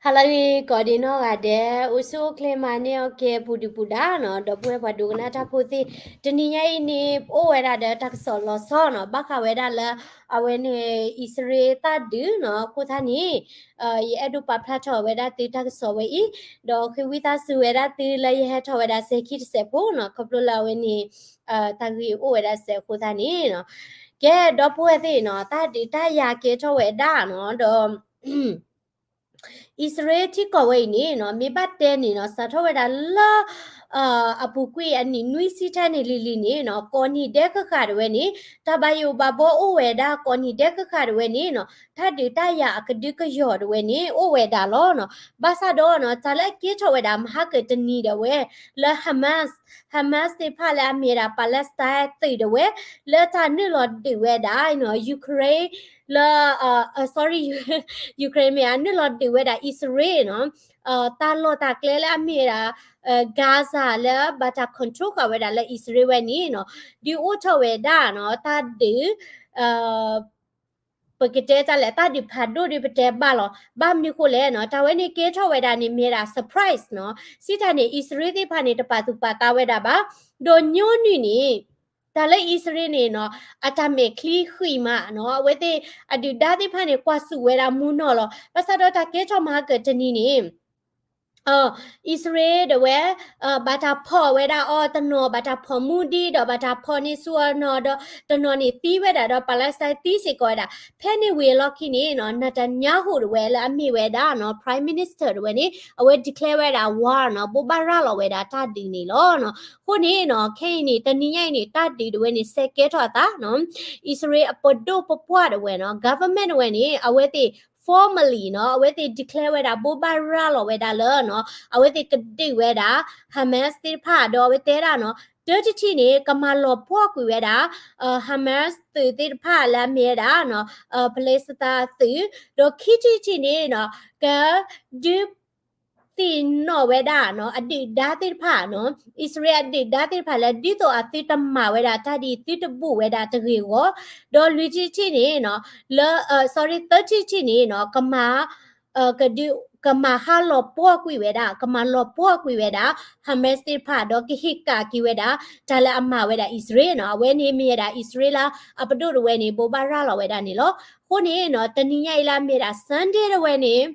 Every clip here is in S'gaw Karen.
ဟါလၢအဂ့ၤ ကိးဒံနီၢ်ဂၤဒဲး, အိၣ်ဆူၣ်အိၣ်ချ့မၤန့ၢ်အီၣ်ကဲ ပူၤဒုၣ်ပူၤဒါနီၤ, ဒီပုၢ်ဝဲၢ်ပှၤဒိကနၣ်တၢ်ဖိသ့ၣ်, တနံၤညါအံၤန့ၣ် အိၣ်ဝဲဒၣ်ဒီးတၢ်ကစီၣ်လီၤဆီနီၤ, ဘၣ်ဃးဝဲဒၣ်လၢ အဝဲန့ၣ် အံၣ်စရ့လးတၢ်ဒုးနီၤ, အဃိသတးန့ၣ် ယအဲၣ်ဒိးပာ်ဖျါထီၣ်ဝဲဒၣ်သုတၢ်ကစီၣ်ဝဲအံၤ, ဒီးဃ့ဝံသးစူၤဝဲဒၣ်သုလၢယဟဲထီၣ်ဝဲဒၣ်စဲၤခံတစဲးဖိနီၤ, ခီဖျိလၢအဝဲန့ၣ် တၢ်ဂ့ၢ်အိၣ်ဝဲဒၣ်စဲးအဃိသတးန့ၣ်နီၤ, ကဲ ဒီပုၢ်ဝဲၢ်သ့ၣ်နီၤ, တၢ်ဒုးတၢ်ယၤကဲထီၣ်ဝဲဒၣ်နီၤ, ဒီး အံၣ်စရ့လးထံကီၢ်ဝဲအံၤန့ၣ်နီၤ, မ့ၢ်ဘၣ်တဲန့ၣ်နီၤ, စးထီၣ်ဝဲဒၣ်လၢ အပူၤကွံာ်အနံၣ်နွံဆံထဲန့ၣ်လံၤလံၤန့ၣ်နီၤ, ကိးနံၤဒဲးဃၣ်ဃၣ်တဝဲန့ၣ် တၢ်ဘၣ်ယိၣ်ဘၣ်ဘီအိၣ်ဝဲဒၣ်, ကိးနံၤဒဲးဃၣ်ဃၣ်တဝဲန့ၣ်နီၤ, တၢ်ဒုးတၢ်ယၤအကဒုကယီၤတဝဲန့ၣ် အိၣ်ဝဲဒၣ်လီၤနီၤ. ဘၣ်ဆၣ်ဒီးနီၤ, တၢ်လၢအကဲထီၣ်ဝဲဒၣ်မဟါကတနံၤဒၣ်ဝဲ လၢ Hamas, Hamas သ့ၣ်တဖၣ်လၢအမ့ၢ်ဝဲဒၣ် Palestine သုးဒၣ်ဝဲ လၢတၢ်နုာ်လီၤဒုးဝဲဒၣ်နီၤ, Ukraine လၢ sorry, Ukraine မ့ၢ်ဧါ, နုာ်လီၤဒုးဝဲဒၣ်အံၣ်စရ့လးနီၤ, တၢ်လီၢ်တၢ်ကျဲလၢအမ့ၢ်ဝဲဒၣ် Gaza လၢဘၣ်တၢ် control ဃာ်ဝဲဒၣ်လၢအံၣ်စရ့လးဝဲန့ၣ်နီၤ, ဒုးအိၣ်ထီၣ်ဝဲဒၣ်နီၤ, တၢ်ဒုး ပကတဲတၢ်လဲၣ်, တၢ်ဒုးဖးဒိၣ်ဒုးပတဲဘၣ်လီၤ. ဘၣ်မနုၤဃိလဲၣ်နီၤ, တၢ်ဝဲန့ၣ်ကဲထီၣ်ဝဲဒၣ်န့ၣ် မ့ၢ်ဝဲဒၣ် surprise နီၤ. စံးတၢ်န့ၣ် အံၣ်စရ့လးသ့ၣ်တဖၣ်န့ၣ် တပာ်သူၣ်ပာ်သးဝဲဒၣ်ဘၣ်. ဒီးညီနုၢ်န့ၣ် တၢ်လၢအံၣ်စရ့လးန့ၣ်နီၤ, အတၢ်မဲာ်ချံဃံးမးနီၤ, အဝဲသ့ၣ်အဒုၣ်ဒါသ့ၣ်တဖၣ်န့ၣ် ကွၢ်ဆူၣ်ဝဲဒၣ်မူနီၢ်လီၤ. ဘၣ်ဆၣ်ဒီးတၢ်ကဲထီၣ်မဟါကတနံၤန့ၣ် အံၣ်စရ့လးဒၣ်ဝဲ ဘၣ်တၢ်ဖီၣ်ဝဲဒၣ်အီၤတနီၤ, ဘၣ်တၢ်ဖီၣ်မူဒံးဒီး ဘၣ်တၢ်ဖီၣ်န့ၢ်ဆူၣ်အီၤနီၤ, ဒီးတနီၤန့ၣ်သံဝဲဒၣ်ဒီး Palestine သံစ့ၢ်ကီးဝဲဒၣ်. ဖဲန့ၣ်ဝံၤအလီၢ်ခံန့ၣ်နီၤ, Netanyahu ဒၣ်ဝဲလၢအမ့ၢ်ဝဲဒၣ်နီၤ, Prime Minister ဒၣ်ဝဲန့ၣ် အဝဲ declare ဝဲဒၣ် war နီၤ, ဘိးဘၣ်ရၤလီၤဝဲဒၣ်တၢ်ဒုးန့ၣ်လီၤနီၤ. အဃိန့ၣ်နီၤ, ခဲအံၤန့ၣ် တနံၤညါအံၤန့ၣ် တၢ်ဒုးဒၣ်ဝဲန့ၣ် စဲးကဲထီၣ်အသးနီၤ, အံၣ်စရ့လးအပဒိၣ်ပပှၢ်ဒၣ်ဝဲနီၤ, government ဒၣ်ဝဲန့ၣ် အဝဲသ့ၣ် formally နီၤ, အဝဲသ့ၣ် declare ဝဲဒၣ် ဘိးဘၣ်ရၤလီၤဝဲဒၣ်လၢနီၤ, အဝဲသ့ၣ်ကဒုးဝဲဒၣ် Hamas သ့ၣ်တဖၣ် ဒီးအဝဲတဲဒၣ်နီၤ, တၢတထံၣ်န့ၣ် ကမၤလီၤပှီၢ်ကွံာ်ဝဲဒၣ် Hamas သုးသ့ၣ်တဖၣ်လၢအမ့ၢ်ဝဲဒၣ်နီၤ, Palestine သုး, ဒီးခံထံၣ်တထံၣ်န့ၣ်နီၤ, ကဒုး သ့ၣ်နီၣ်ဝဲဒၣ်နီၤ, အဒုၣ်ဒါသ့ၣ်တဖၣ်နီၤ, အံၣ်စရ့လးအဒုၣ်ဒါသ့ၣ်တဖၣ်လၢ ဒ်သိးအသုတမၤဝဲဒၣ်တၢ်ဒ်အံၤ သုတဘူၣ်ဝဲဒၣ်တဂ့ၤအဂီၢ်, ဒီးလွံၢ်ထံၣ်တထံၣ်န့ၣ်နီၤ, လၢ sorry, သၢထံၣ်တထံၣ်န့ၣ်နီၤ, ကမၤ ကဒုး ကမၤဟးလီၤပှီၢ်ကွံာ်ဝဲဒၣ်, ကမၤလီၤပှီၢ်ကွံာ်ဝဲဒၣ် Hamas သ့ၣ်တဖၣ် ဒီးကဟ့ၣ်ကၣ်က့ၤဝဲဒၣ် တၢ်လၢအမၤဝဲဒၣ်အံၣ်စရ့လးနီၤ. အဝဲန့ၣ်မ့ၢ်ဝဲဒၣ် အံၣ်စရ့လးအပဒိၣ်ဒၣ်ဝဲန့ၣ် ဘိးဘၣ်ရၤလီၤဝဲဒၣ်န့ၣ်လီၤ. အဃိန့ၣ်နီၤ, တနံၤညါအံၤလၢအမ့ၢ်ဝဲဒၣ် Sunday ဒၣ်ဝဲန့ၣ်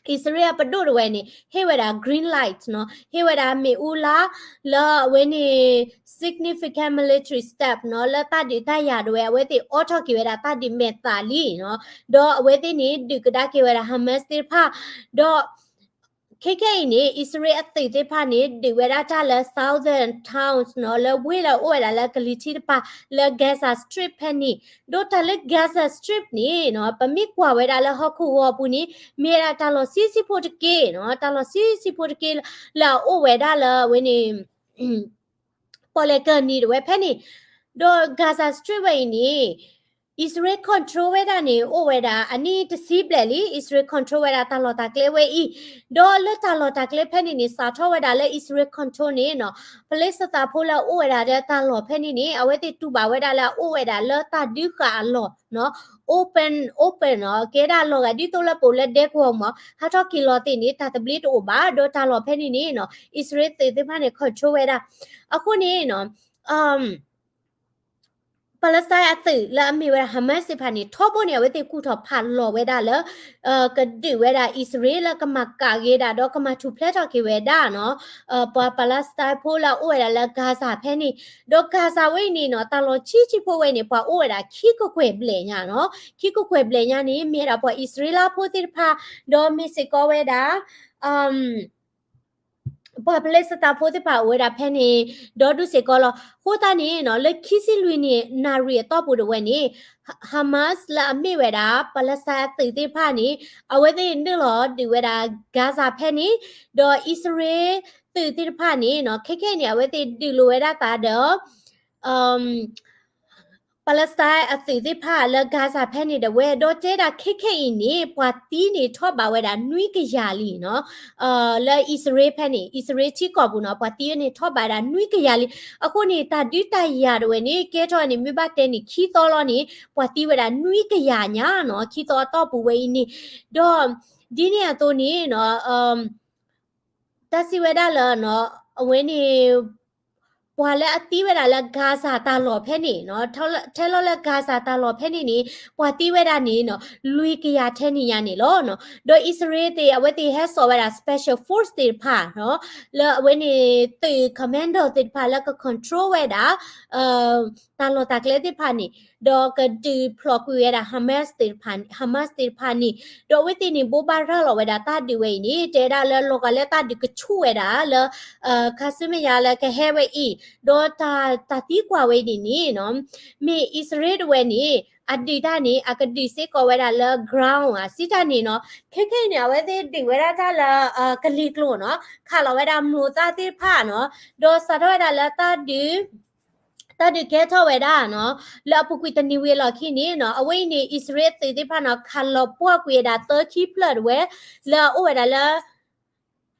အံၣ်စရ့လးအပဒိၣ်ဒၣ်ဝဲန့ၣ် ဟ့ၣ်ဝဲဒၣ် green light နီၤ, ဟ့ၣ်ဝဲဒၣ်မ့ၣ်အူလါ လၢအဝဲန့ၣ် significant military step နီၤ, လၢတၢ်ဒုးတၢ်ယၤဒၣ်ဝဲ အဝဲသ့ၣ်အိးထီၣ်က့ၤဝဲဒၣ်တၢ်ဒုးမဲာ်သးလံနီၤ, ဒီးအဝဲသ့ၣ်န့ၣ် ဒုးကဒါက့ၤဝဲဒၣ် Hamas သ့ၣ်တဖၣ်, ဒီး ခဲခဲအံၤန့ၣ် အံၣ်စရ့လးအသုးသ့ၣ်တဖၣ်န့ၣ် ဒုးဝဲဒၣ်တၢ်လၢ southern towns နီၤ, လၢဝ့ၢ်လၢအအိၣ်ဝဲဒၣ်လၢကလံၤထံးတပၤ လၢ Gaza Strip ဖဲန့ၣ်, ဒီးတၢ်လၢ Gaza Strip န့ၣ်နီၤ, ပမ့ၢ်ကွၢ်ဝဲဒၣ်လၢဟီၣ်ခိၣ်ဂီၤအပူၤန့ၣ် မ့ၢ်ဝဲဒၣ်တၢ်လီၢ်ဆံးဆံးဖိတက့ၢ်နီၤ, တၢ်လီၢ်ဆံးဆံးဖိတက့ၢ်လၢအအိၣ်ဝဲဒၣ်လၢအဝဲန့ၣ် ပီၣ်လဲၣ်ကၢၢ်နံၤဒၣ်ဝဲဖဲန့ၣ်, ဒီး Gaza Strip ဝဲအံၤန့ၣ် အံၣ်စရ့လး control ဝဲဒၣ်န့ၣ် အိၣ်ဝဲဒၣ်အနံၣ်တဆံဘျဲၣ်လံ, အံၣ်စရ့လး control ဝဲဒၣ်တၢ်လီၢ်တၢ်ကျဲဝဲအံၤ, ဒီးလၢတၢ်လီၢ်တၢ်ကျဲဖဲန့ၣ်န့ၣ် စးထီၣ်ဝဲဒၣ်လၢအံၣ်စရ့လး control န့ၣ်နီၤ, ပလ့းစသးဖိလၢအအိၣ်ဝဲဒၣ်လၢတၢ်လီၢ်ဖဲန့ၣ်န့ၣ် အဝဲသ့ၣ်တူၢ်ဘၣ်ဝဲဒၣ်လၢအအိၣ်ဝဲဒၣ်လၢတၢ်ဒုးဃာ်အလီၢ်နီၤ, open, open နီၤ, ကဲဒၣ်လီၤဂာ်ဒ်သိးလၢပအိၣ်လၢဒဲကဝီၤမး ဟးထီၣ်က့ၤလီၤသ့ၣ်န့ၣ် တၢ်သဘျ့တအိၣ်ဘၣ်, ဒီးတၢ်လီၢ်ဖဲန့ၣ်န့ၣ်နီၤ အံၣ်စရ့လးသုးသ့ၣ်တဖၣ်န့ၣ် control ဝဲဒၣ်, အဃိန့ၣ်နီၤ Palestine အသုးလၢအမ့ၢ်ဝဲဒၣ် Hamas သ့ၣ်တဖၣ်န့ၣ် ထီဘိန့ၣ် အဝဲသ့ၣ်ကူၣ်ထီၣ်ဖးလီၤဝဲဒၣ်လၢ ကဒုးဝဲဒၣ်အံၣ်စရ့လးလၢကမၤကၣ်က့ၤဒၣ် ဒီးကမၤထူၣ်ဖျဲးထီၣ်က့ၤဝဲဒၣ်နီၤ ပှၤ Palestine ဖိလၢအအိၣ်ဝဲဒၣ်လၢ Gaza ဖဲန့ၣ်, ဒီး Gaza ဝဲအံၤန့ၣ်နီၤ တၢ်လီၢ်ဆံးဆံးဖိဝဲန့ၣ် ပှၤအိၣ်ဝဲဒၣ်ခံကကွဲၢ်ဘျဲၣ်ညါနီၤ, ခံကကွဲၢ်ဘျဲၣ်ညါန့ၣ် မ့ၢ်ဝဲဒၣ်ပှၤအံၣ်စရ့လးဖိသ့ၣ်တဖၣ်, ဒီးမ့ၢ်စ့ၢ်ကီးဝဲဒၣ် ပှၤပလ့းစသးဖိသ့ၣ်တဖၣ်အိၣ်ဝဲဒၣ်ဖဲန့ၣ်, ဒီးဒုးစ့ၢ်ကီးလီၤ. အဃိသတးန့ၣ်နီၤ လၢခံဆံလွံၢ်နံၣ်နၣ်ရံၣ်အတီၢ်ပူၤဒၣ်ဝဲန့ၣ် Hamas လၢအမ့ၢ်ဝဲဒၣ် Palestine အသုးသ့ၣ်တဖၣ်န့ၣ် အဝဲသ့ၣ်နုာ်လီၤဒုးဝဲဒၣ် Gaza ဖဲန့ၣ်, ဒီးအံၣ်စရ့လးသုးသ့ၣ်တဖၣ်န့ၣ်နီၤ ခဲခဲအံၤန့ၣ် အဝဲသ့ၣ်ဒုးလိာ်ဝဲဒၣ်သးဒီး Palestine အသုးသ့ၣ်တဖၣ်လၢ Gaza ဖဲန့ၣ်ဒၣ်ဝဲ ဒီးတဲဒၣ်ခဲခဲအံၤန့ၣ် ပှၤသံန့ၣ်ထီၣ်ဘးဝဲဒၣ်နွံကယၤလံနီၤ, လၢအံၣ်စရ့လးဖဲန့ၣ် အံၣ်စရ့လးထံကီၢ်ပူၤနီၤ ပှၤသံဝဲန့ၣ်ထီၣ်ဘးဝဲဒၣ်နွံကယၤလံ. အဃိန့ၣ် တၢ်ဒုးတၢ်ယၤဒၣ်ဝဲန့ၣ် ကဲထီၣ်န့ၣ် မ့ၢ်ဘၣ်တဲန့ၣ် ခံသီလီၤန့ၣ် ပှၤသံဝဲဒၣ်နွံကယၤညါနီၤ, ခံသီအတီၢ်ပူၤဝဲအံၤန့ၣ်, ဒီး ဒ်န့ၣ်အသိးန့ၣ်နီၤ တၢ်စံးဝဲဒၣ်လၢ အဝဲန့ၣ် ပှၤလၢအသံဝဲဒၣ်လၢ Gaza တၢ်လီၢ်ဖဲန့ၣ်နီၤ ထဲလီၤလၢ Gaza တၢ်လီၢ်ဖဲန့ၣ်န့ၣ် ပှၤသံဝဲဒၣ်န့ၣ်နီၤ လွံၢ်ကယၤထဲန့ၣ်ညါန့ၣ်လီၤ. ဒီးအံၣ်စရ့လးသ့ၣ် အဝဲသ့ၣ်ဟဲစိာ်ဝဲဒၣ် special force သ့ၣ်တဖၣ်နီၤ လၢအဝဲန့ၣ် သုး commando သ့ၣ်တဖၣ်လၢက control ဝဲဒၣ် တၢ်လီၢ်တၢ်ကျဲသ့ၣ်တဖၣ်န့ၣ် ဒီးကဒုးဖျိးကွံာ်ဝဲဒၣ် Hamas သ့ၣ်တဖၣ် Hamas သ့ၣ်တဖၣ်န့ၣ် ဒီးအဝဲသ့ၣ်န့ၣ် ဘိးဘၣ်ရၤလီၤဝဲဒၣ်တၢ်ဒုးဝဲအံၤန့ၣ် တဲဒၣ်လၢလီၤဂာ်လၢတၢ်ဒုးကဆူၣ်ဝဲဒၣ်လၢ ခါဆူမဲာ်ညါလၢကဟဲဝဲအံၤ ဒီးတၢ်သံကွၢ်ဝဲအံၤန့ၣ်န့ၣ်နီၤ မ့ၢ်အံၣ်စရ့လးတဝဲန့ၣ် အဒုးတၢ်န့ၣ် အကဒုးစ့ၢ်ကီးဝဲဒၣ်လၢ ground ဧါ စံးတၢ်န့ၣ်နီၤ ခဲခဲအံၤန့ၣ် အဝဲသ့ၣ်ဒုးဝဲဒၣ်တၢ်လၢ ကလံၤကျိာ်နီၤ ခးလီၤဝဲဒၣ်မျိာ်သၣ်သ့ၣ်တဖၣ်နီၤ ဒီးစးထီၣ်ဝဲဒၣ်လၢတၢ်ဒုး တၢ်ဒုးကဲထီၣ်ဝဲဒၣ်နီၤ လၢအပူၤကွံာ်တနံၤဝံၤအလီၢ်ခံန့ၣ်နီၤ အဝဲအံၤန့ၣ် အံၣ်စရ့လးသုးသ့ၣ်တဖၣ်နီၤ ခးလီၤပှီၢ်ကွံာ်ဝဲဒၣ်သၢခံဖျၢၣ်တဝဲ လၢအအိၣ်ဝဲဒၣ်လၢ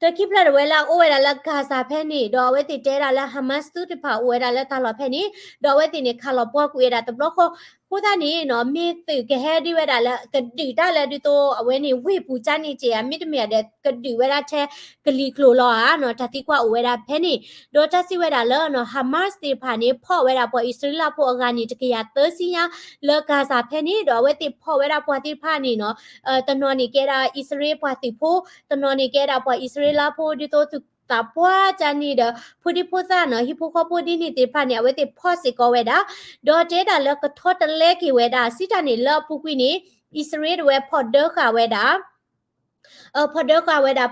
သၢခံဖျၢၣ်တဝဲလၢအအိၣ်ဝဲဒၣ်လၢ Gaza ဖဲန့ၣ် ဒီးအဝဲသ့ၣ်တဲဒၣ်လၢ Hamas သုးတဖၣ်အိၣ်ဝဲဒၣ်လၢတၢ်လီၢ်ဖဲန့ၣ် ဒီးအဝဲသ့ၣ်န့ၣ် ခးလီၤပှီၢ်ကွံာ်ဝဲဒၣ်တဘျီဃီ အဃိသတးန့ၣ်နီၤ မ့ၢ်သုးကဟဲဒုးဝဲဒၣ်လၢ ကဒုးတၢ်လၢဒ်သိး အဝဲန့ၣ် ဝ့ၢ်ပူၤကၠၢန့ၣ်က့ဧါ မ့တမ့ၢ်ဒီး ကဒုးဝဲဒၣ်ထဲကလံၤကျိာ်လီၤဧါနီၤ တၢ်သံကွၢ်အိၣ်ဝဲဒၣ်ဖဲန့ၣ် ဒီးတၢ်စံးဝဲဒၣ်လၢနီၤ Hamas သ့ၣ်တဖၣ်န့ၣ် ဖီၣ်ဝဲဒၣ်ပှၤအံၣ်စရ့လးဖိအဂၤန့ၣ် တကယၤသၢဆံညါ လၢ Gaza ဖဲန့ၣ် ဒီးအဝဲသ့ၣ်ဖီၣ်ဝဲဒၣ်ပှၤသ့ၣ်တဖၣ်န့ၣ်နီၤ တနီၤန့ၣ်ကဲဒၣ်အံၣ်စရ့လးပှၤသုးဖိ တနီၤန့ၣ်ကဲဒၣ်ပှၤအံၣ်စရ့လးဖိ ဒ်သိးသုးသးပှၢ်ကၠၢန့ၣ်ဒီး ဖိဒံဖိသၣ်နီၤ ဟံၣ်ဖိဃီဖိဒ်န့ၣ်သ့ၣ်တဖၣ်န့ၣ် အဝဲသ့ၣ်ဖီၣ်စ့ၢ်ကီးဝဲဒၣ် ဒီးတဲဒၣ်လၢကထီတလဲက့ၤဝဲဒၣ် စံးတၢ်န့ၣ်လၢအပူၤကွံာ်န့ၣ် အံၣ်စရ့လးတဝဲဖီၣ်ဒၢဃာ်ဝဲဒၣ် ဖီၣ်ဒၢဃာ်ဝဲဒၣ်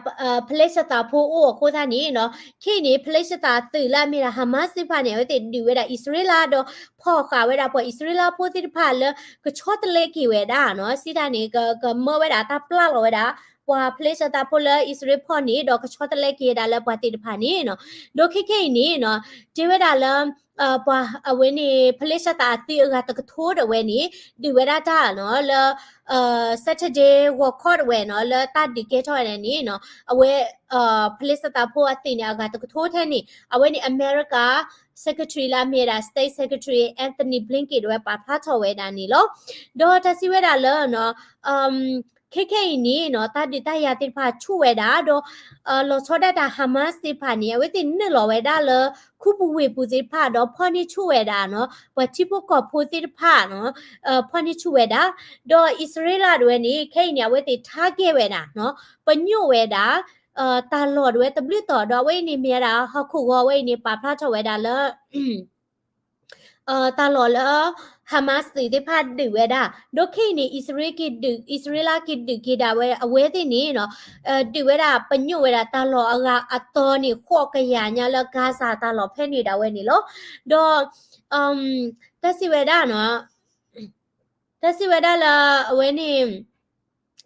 ဖလ့ၡသးဖိအိၣ်အဃိသတးန့ၣ်နီၤ ခဲအံၤန့ၣ် ဖလ့ၡသးသုးလၢအမ့ၢ်ဒၣ် Hamas သ့ၣ်တဖၣ်န့ၣ် အဝဲသ့ၣ်ဒုးဝဲဒၣ်အံၣ်စရ့လး ဒီးဖီၣ်ဃာ်ဝဲဒၣ်ပှၤအံၣ်စရ့လးဖိသ့ၣ်တဖၣ်လၢ ကဆီတလဲက့ၤဝဲဒၣ်နီၤ စံးတၢ်န့ၣ် ကမၢဝဲဒၣ်တၢ်ပျၢ်လီၤဝဲဒၣ် ပှၤဖလ့ၡသးဖိလၢအံၣ်စရ့လးဖီၣ်န့ၣ် ဒီးကဆီတလဲက့ၤဝဲဒၣ်လၢပှၤသ့ၣ်တဖၣ်န့ၣ်နီၤ ဒီးခဲခဲအံၤန့ၣ်နီၤ တဲဝဲဒၣ်လၢ ပှၤအဝဲန့ၣ် ဖလ့ၡသးအသုးအဂၤတကထိတဝဲန့ၣ် ဒုးဝဲဒၣ်တၢ်နီၤ လၢ Saturday ဂီၤခီတဝဲနီၤ လၢတၢ်ဒုးကဲထီၣ်ဝဲဒၣ်န့ၣ်နီၤ အဝဲ ဖလ့ၡသးဖိအသုးန့ၣ် အဂၤတကထိထဲန့ၣ် အဝဲန့ၣ် အမဲရကၤ Secretary လၢအမ့ၢ်ဝဲဒၣ် State Secretary Antony Blinken တဝဲပာ်ဖျါထီၣ်ဝဲဒၣ်န့ၣ်လီၤ. ဒီးတၢ်စံးဝဲဒၣ်လၢနီၤ ခဲခဲအံၤန့ၣ်နီၤ တၢ်ဒုးတၢ်ယၤသ့ၣ်တဖၣ်ဆူၣ်ဝဲဒၣ် ဒီး လီၤဆီဒၣ်တၢ် Hamas သ့ၣ်တဖၣ်န့ၣ် အဝဲသ့ၣ်နုာ်လီၤဝဲဒၣ်လၢ ခူပူၤဝ့ၢ်ပူၤသ့ၣ်တဖၣ် ဒီးဖီၣ်န့ၢ်ဆူၣ်ဝဲဒၣ်နီၤ ပှၤထံဖိကီၢ်ဖိသ့ၣ်တဖၣ်နီၤ ဖီၣ်န့ၢ်ဆူၣ်ဝဲဒၣ် ဒီးအံၣ်စရ့လးတဝဲန့ၣ် ခဲအံၤန့ၣ် အဝဲသ့ၣ် target ဝဲဒၣ်နီၤ ပညိၣ်ဝဲဒၣ် တၢ်လီၢ်တဝဲတဘျုးတီၤ ဒီးအဝဲအံၤန့ၣ်မ့ၢ်ဝဲဒၣ် ဟီၣ်ခိၣ်ဂီၤဝဲအံၤန့ၣ် ပာ်ဖျါထီၣ်ဝဲဒၣ်လၢ တၢ်လီၢ်လၢ Hamas သုးသ့ၣ်တဖၣ်ဒုးဝဲဒၣ် ဒီးခဲအံၤန့ၣ် အံၣ်စရ့လးက့ၤဒုး အံၣ်စရ့လးက့ၤဒုးက့ၤဒၣ်ဝဲ အဝဲသ့ၣ်န့ၣ်နီၤ ဒုးဝဲဒၣ်ပညိၣ်ဝဲဒၣ်တၢ်လီၢ်အဂၤအသီန့ၣ် ဃိးကယၤညါလၢ Gaza တၢ်လီၢ်ဖဲန့ၣ်ဒၣ်ဝဲန့ၣ်လီၤ. ဒီး တၢ်စံးဝဲဒၣ်နီၤ တၢ်စံးဝဲဒၣ်လၢအဝဲန့ၣ်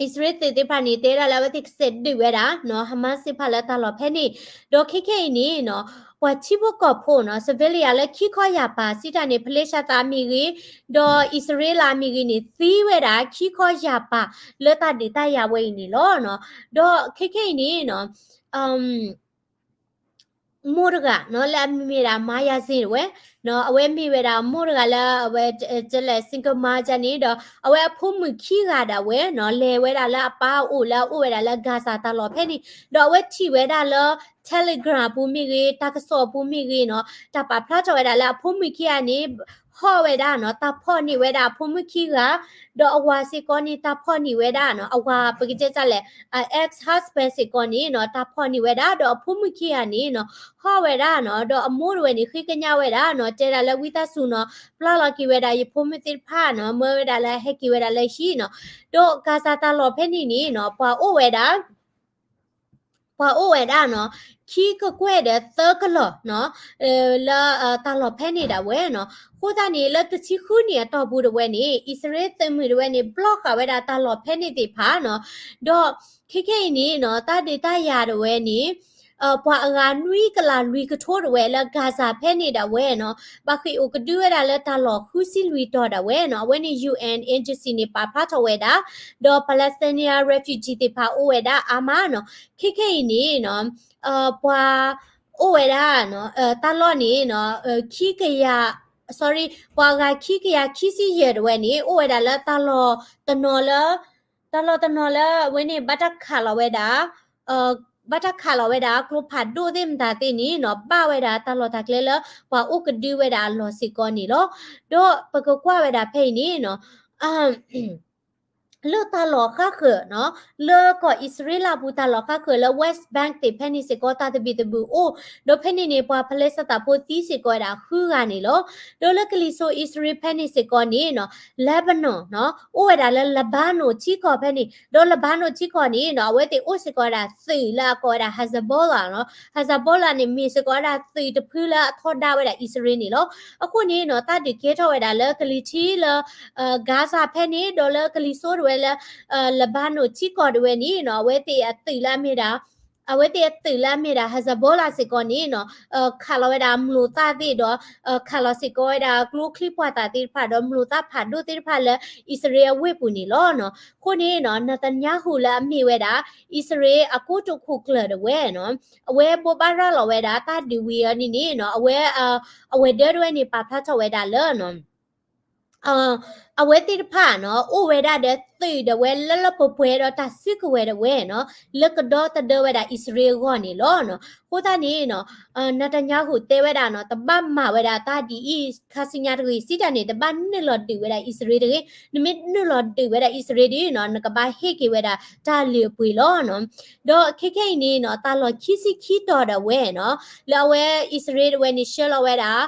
အံၣ်စရ့လးသုးသ့ၣ်တဖၣ်န့ၣ် တဲဒၣ်လၢအဝဲသ့ၣ်ကစဲးဒုးဝဲဒၣ်နီၤ Hamas သ့ၣ်တဖၣ်လၢတၢ်လီၢ်ဖဲန့ၣ် ဒီးခဲခဲအံၤန့ၣ်နီၤ ပှၤထံဖိကီၢ်ဖိနီၤ civilian လၢခံခီယၢ်ပၤ စံးတၢ်န့ၣ် ဖလ့ၡသးမ့ၢ်ဂ့ၤ ဒီးအံၣ်စရ့လးမ့ၢ်ဂ့ၤန့ၣ် သံဝဲဒၣ်ခံခီယၢ်ပၤ လၢတၢ်ဒုးတၢ်ယၤဝဲအံၤန့ၣ်လီၤ. ဒီးခဲခဲအံၤန့ၣ်နီၤ မိၢ်တဂၤနီၤ လၢအမ့ၢ်ဝဲဒၣ် Maya Zin တဝဲနီၤ အဝဲမ့ၢ်ဝဲဒၣ်မိၢ်တဂၤလၢအဝဲ ကလဲၣ် single mom န့ၣ်ဒီး အဝဲအဖိမုၣ်ခံဂၤဒၣ်ဝဲနီၤ လဲၤဝဲဒၣ်လၢအပၢ်အအိၣ်လၢအအိၣ်ဝဲဒၣ်လၢ Gaza တၢ်လီၢ်ဖဲန့ၣ် ဒီးအဝဲထံၣ်ဝဲဒၣ်လၢ Telegram အပူၤမ့ၢ်ဂ့ၤ တၢ်ကစီၣ်အပူၤမ့ၢ်ဂ့ၤနီၤ တၢ်ပာ်ဖျါထီၣ်ဝဲဒၣ်လၢအဖိမုၣ်ခံဂၤန့ၣ် ဟီၣ်ဝဲဒၣ်နီၤ တၢ်ဖီၣ်န့ၢ်ဝဲဒၣ်အဖိမုၣ်ခံဂၤ ဒီးအဝၤစ့ၢ်ကီးန့ၣ် တၢ်ဖီၣ်န့ၢ်ဝဲဒၣ်နီၤ အဝၤ ပကတဲဒ်လဲၣ် ex husband စ့ၢ်ကီးန့ၣ်နီၤ တၢ်ဖီၣ်န့ၢ်ဝဲဒၣ် ဒီးအဖိမုၣ်ခံဂၤန့ၣ်နီၤ ဟီၣ်ဝဲဒၣ်နီၤ ဒီးအမိၢ်တဝဲန့ၣ် ဃ့ကညးဝဲဒၣ်နီၤ တဲဒၣ်လၢဝံသးစူၤနီၤ ပျၢ်လီၤက့ၤဝဲဒၣ်ယဖိမုၣ်သ့ၣ်တဖၣ်နီၤ မၢဝဲဒၣ်လၢဟဲက့ၤဝဲဒၣ်လၢဟံၣ်နီၤ ဒီး Gaza တၢ်လီၢ်ဖဲန့ၣ်န့ၣ်နီၤ ပှၤအိၣ်ဝဲဒၣ် ပှၤအိၣ်ဝဲဒၣ်နီၤ ခံကကွဲၢ်ဒီးသၢကလီၢ်နီၤ လၢတၢ်လီၢ်ဖဲန့ၣ်ဒၣ်ဝဲနီၤ အဃိသတးန့ၣ် လၢတဆံဃုနံၣ်အတီၢ်ပူၤတဝဲန့ၣ် အံၣ်စရ့လးသုးမုၢ်တဝဲန့ၣ် ဘျီဃာ်ဝဲဒၣ်တၢ်လီၢ်ဖဲန့ၣ်သ့ၣ်တဖၣ်နီၤ ဒီးခဲခဲအံၤန့ၣ်နီၤ တၢ်ဒုးတၢ်ယၤတဝဲန့ၣ် ပှၤအဂၤနွံကလးလွံၢ်ကထိတဝဲလၢ Gaza ဖဲန့ၣ်ဒၣ်ဝဲနီၤ ဘၣ်ဃ့ၢ်အိၣ်ကဒုဝဲဒၣ်လၢတၢ်လီၢ်ဃုဆံလွံၢ်တီၤဒၣ်ဝဲနီၤ အဝဲန့ၣ် UN agency န့ၣ် ပာ်ဖျါထီၣ်ဝဲဒၣ် ဒီး Palestinian refugee သ့ၣ်တဖၣ်အိၣ်ဝဲဒၣ်အါမးနီၤ ခဲခဲအံၤန့ၣ်နီၤ ပှၤအိၣ်ဝဲဒၣ်နီၤ တၢ်လီၢ်န့ၣ်နီၤ ခံကယၤ sorry ပှၤအဂၤခံကယၤခံဆံယဲၢ်တဝဲန့ၣ် အိၣ်ဝဲဒၣ်လၢတၢ်လီၢ်တနီၤလၢ တၢ်လီၢ်တနီၤလၢအဝဲန့ၣ် ဘၣ်တၢ်ခးလီၤဝဲဒၣ် ဘၣ်တၢ်ခးလီၤဝဲဒၣ် ကျိဖးဒိၣ်သ့ၣ်မတၤသ့ၣ်န့ၣ်နီၤ ဘၣ်ဝဲဒၣ်တၢ်လီၢ်တၢ်ကျဲလၢ ပှၤအိၣ်ကဒုဝဲဒၣ်အလီၢ်စ့ၢ်ကီးန့ၣ်လီၤ. ဒီးပကကွၢ်ဝဲဒၣ်ဖဲအံၤန့ၣ်နီၤ လၢတၢ်လီၢ်ဃၣ်ဃၢၤနီၤ လၢကီၢ်အံၣ်စရ့လးပူၤတၢ်လီၢ်ဃၣ်ဃၢၤလၢ West Bank သ့ၣ်ဖဲန့ၣ်စ့ၢ်ကီး တၢ်သဘံၣ်သဘုၣ်အိၣ်, ဒီးဖဲန့ၣ်န့ၣ် ပှၤဖလ့ၡသးဖိသံစ့ၢ်ကီးဝဲဒၣ်ဃုဂၤန့ၣ်လီၤ. ဒီးလၢကလံၤစိးအံၣ်စရ့လးဖဲန့ၣ်စ့ၢ်ကီးန့ၣ်နီၤ Lebanon နီၤ အိၣ်ဝဲဒၣ်လၢ Lebanon ထံကီၢ်ဖဲန့ၣ်, ဒီး Lebanon ထံကီၢ်န့ၣ်နီၤ အဝဲသ့ၣ်အိၣ်စ့ၢ်ကီးဝဲဒၣ်သုးလၢအကိးဝဲဒၣ် Hezbollah နီၤ, Hezbollah န့ၣ် မ့ၢ်စ့ၢ်ကီးဝဲဒၣ်သုးတဖုလၢအထီဒါဝဲဒၣ်အံၣ်စရ့လးန့ၣ်လီၤ. အဃိန့ၣ်နီၤ တၢ်ဒုးကဲထီၣ်ဝဲဒၣ်လၢကလံၤထံးလၢ Gaza ဖဲန့ၣ် ဒီးလၢကလံၤစိးဒၣ်ဝဲလၢ Lebanon ထံကီၢ်ဒၣ်ဝဲန့ၣ်နီၤ အဝဲသ့ၣ်အသုးလၢအမ့ၢ်ဒၣ် အဝဲသ့ၣ်အသုးလၢအမ့ၢ်ဒၣ် Hezbollah စ့ၢ်ကီးန့ၣ်နီၤ ခးလီၤဝဲဒၣ်မျိာ်သၣ်သ့ၣ်ဒီး ခးလီၤစ့ၢ်ကီးဝဲဒၣ်ကျိချံမျိာ်သၣ်သ့ၣ်တဖၣ်ဒီးမျိာ်သၣ်ဖးဒိၣ်သ့ၣ်တဖၣ်လၢအံၣ်စရ့လးအဝ့ၢ်ပူၤန့ၣ်လီၤ. အဃိန့ၣ်နီၤ Netanyahu လၢအမ့ၢ်ဝဲဒၣ် အံၣ်စရ့လးအကိတိာ်ခိၣ်ကျၢၢ်ဒၣ်ဝဲနီၤ အဝဲဘိးဘၣ်ရၤလီၤဝဲဒၣ်တၢ်ဒုးဝံၤအီၤန့ၣ်န့ၣ်နီၤ အဝဲ အဝဲၤဒၢဒၣ်ဝဲန့ၣ် ပာ်ဖျါထီၣ်ဝဲဒၣ်လၢ အဝဲသ့ၣ်တဖၣ်နီၤ အိၣ်ဝဲဒၣ်ဒီးသုးဒၣ်ဝဲလၢလၢပှဲၤပှဲၤဒီးတၢ်စုကဝဲၤဒၣ်ဝဲနီၤ လၢကဒီသဒၢဝဲဒၣ်အံၣ်စရ့လးအဂီၢ်န့ၣ်လီၤ. အဃိသတးန့ၣ်နီၤ Netanyahu တဲဝဲဒၣ်နီၤ တဘၣ်မၤဝဲဒၣ်တၢ်ဒ်အံၤ ခါဆူညါတဂ့ၤ, စံးတၢ်န့ၣ် တဘၣ်နုာ်လီၤဒုးဝဲဒၣ်အံၣ်စရ့လးတဂ့ၤ, နမ့ၢ်နုာ်လီၤဒုးဝဲဒၣ်အံၣ်စရ့လးဒီးနီၤ နကဘၣ်ဟ့ၣ်က့ၤဝဲဒၣ်တၢ်လၢအပှ့ၤလီၤနီၤ. ဒီးခဲခဲအံၤန့ၣ်နီၤ တၢ်လီၢ်ခံဆံခံတီၤဒၣ်ဝဲနီၤ လၢအဝဲအံၣ်စရ့လးဒၣ်ဝဲန့ၣ် ဆှၢလီၤဝဲဒၣ်